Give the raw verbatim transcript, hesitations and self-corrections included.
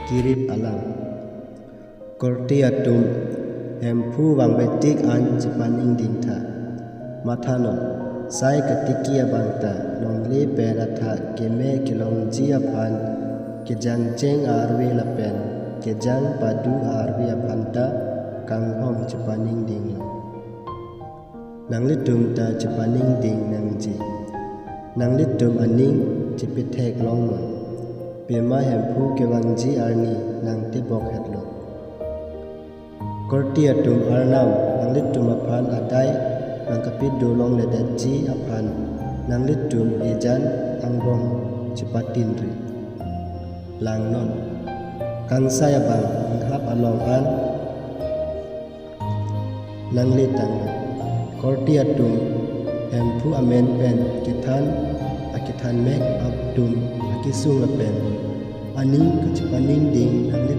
Kirit alam. Korte atum, Hemphu vangvetik an chepaningding tha. Mathanon, sai katiki abang ta longle pen athak keme kelongji aphan kejangcheng arve lapen kejang padu arve aphan ta kanghon chepaningdinglo. Nanglitum ta chepaningding nangji. Nanglitum aning chepethek longnon. Pima Hemphu kevangji arni nangtebok hetlo. Korte atum, Arnam nanglitum aphan adai nangkapedo longledetji aphan nanglitum ejan angbong chepatinri. Langnon, kangsai abang inghap along an nangle tanglo. Korte atum, Hemphu amen pen kethan akethan mek atum akesung lapen aning kachepaningding nangle